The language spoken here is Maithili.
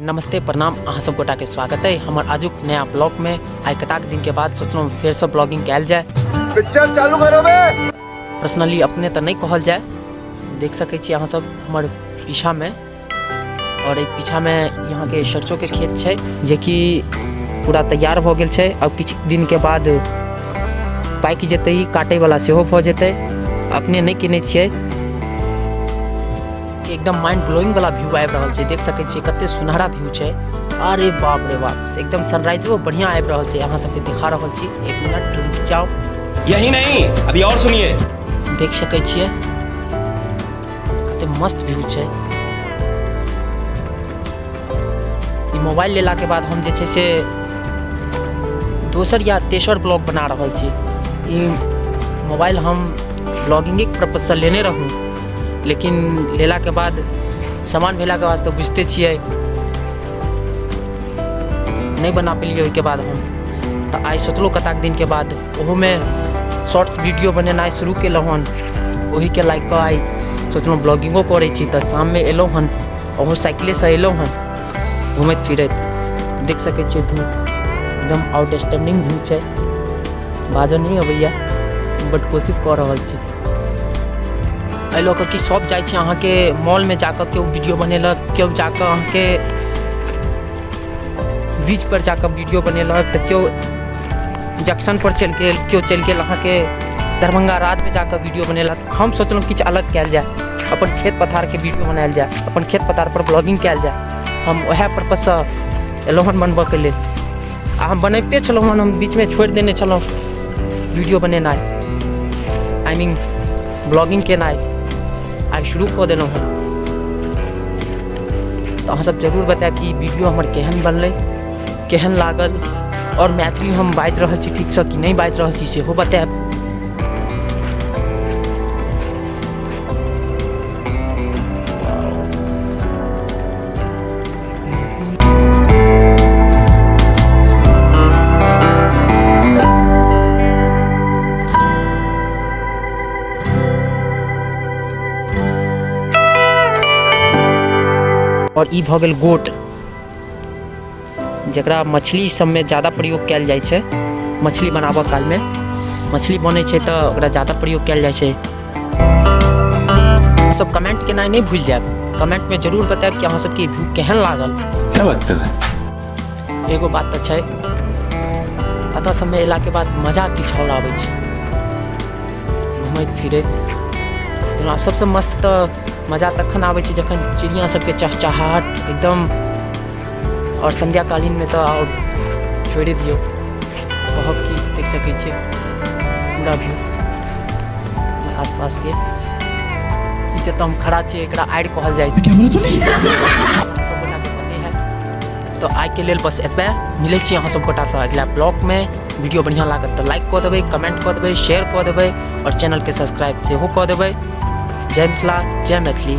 नमस्ते प्रणाम, अहाँ सब गोटा के स्वागत है हमर आजुक नया ब्लॉग में। आइ कताक दिन के बाद सोचलहुँ फेर से ब्लॉगिंग कयल जाय। पिक्चर चालू करो बे। पर्सनली अपने तऽ नहि कहल जाय, देख सकै छी अहाँ सब हमर पीछा में, और एहि पीछा में यहाँ के सरसों के खेत छै जेकि पूरा तैयार भऽ गेल छै। अब किछु दिन के बाद पाकि जेतै, काटै वाला सेहो भऽ जेतै। अपने नहि केने छियै। एकदम माइंड ब्लोइंग वाला व्यू आबि रहल छै, देख सकै छियै कते सुनहरा व्यू छै। अरे बाप रे बाप, एकदम सनराइजो बढ़िया आबि रहल छै। अहाँ सबके दिखा रहल छी, एक मिनट रुकि जाउ। यही नहीं, अभी और सुनिए। देख सकै छियै कते मस्त व्यू छै। ई मोबाइल लेला के बाद हम जे छै से दोसर या तेसर ब्लॉग बना रहल छी। ई मोबाइल हम ब्लॉगिंगे के पर्पज से लेने रहूँ, लेकिन लेला के बाद सामान भेला के बाद तऽ बुझिते छियै नहि बना पेलियै। ओहिके बाद हम तऽ आइ सोचलहुँ कताक दिनके बाद ओहोमे शॉर्ट्स वीडियो बनेनाइ शुरू केलहुँ हन, ओहिके लागि कऽ आइ सोचलहुँ ब्लॉगिंगो करै छी। तऽ शाममे एलहुँ हन, ओहो साइकिलेसँ एलहुँ हन घुमैत फिरैत। देख सकै छियै व्यू एकदम आउटस्टैंडिंग व्यू छै। बाजऽ नहि अबैए बट कोशिश कऽ रहल छी। एहि लऽ कऽ कि सब जाइ छै अहाँके मॉलमे जाकऽ केओ वीडियो बनेलक, केओ जाकऽ अहाँके बीच पर जाकऽ वीडियो बनेलक, तऽ केओ जंक्शन पर चलि गेल, केओ चलि गेल अहाँके दरभंगा राजमे जाकऽ वीडियो बनेलक। हम सोचलहुँ किछु अलग कयल जाय, अपन खेत पथारके वीडियो बनायल जाय, अपन खेत पथार पर ब्लॉगिंग कयल जाय। हम वएह पर्पससँ एलहुँ हन बनबऽके लेल। आ हम बनबिते छलहुँ हन, हम बीचमे छोड़ि देने छलहुँ वीडियो बनेनाइ, I mean blogging केनाइ, आइ शुरू कऽ देलहुँ हन। तऽ अहाँ सब जरूर बतायब कि वीडियो हमर केहन बनलै, केहन लागल, आओर मैथिली हम बाजि रहल छी ठीकसँ कि नहि बाजि रहल छी सेहो बतायब। और ई भऽ गेल गोट, जकरा मछली सबमे ज्यादा प्रयोग कयल जाइ छै। मछली बनाबऽ कालमे मछली बनै छै तऽ ओकरा ज्यादा प्रयोग कयल जाइ छै। सब कमेंट केनाइ नहि भूलि जायब, कमेंटमे जरूर बतायब कि अहाँ सबके व्यू केहन लागल। क्या बात कर रहे हैं? एगो बात तऽ छै, एतऽ सबमे अयलाके बाद मजा किछु आओर आबै छै घुमैत फिरैत। जेना सबसँ मस्त तऽ मजा तखन आबै छै जखन चिड़िया सबके चहचहाहट एकदम, आओर संध्याकालीनमे तऽ आओर छोड़ि दियौ, कहब कि देख सकै छियै पूरा व्यू आसपासके। ई जतऽ हम खड़ा छियै एकरा आड़ि कहल जाइ छै, सब गोटाके पते हैत। तऽ आइके लेल बस एतबे, मिलै छी अहाँ सब गोटासँ अगिला ब्लॉगमे। वीडियो बढ़िआँ लागत तऽ लाइक कऽ देबै, कमेंट कऽ देबै, शेयर कऽ देबै, आओर चैनलके सब्सक्राइब सेहो कऽ देबै। जय मिथिला, जय मैथिली।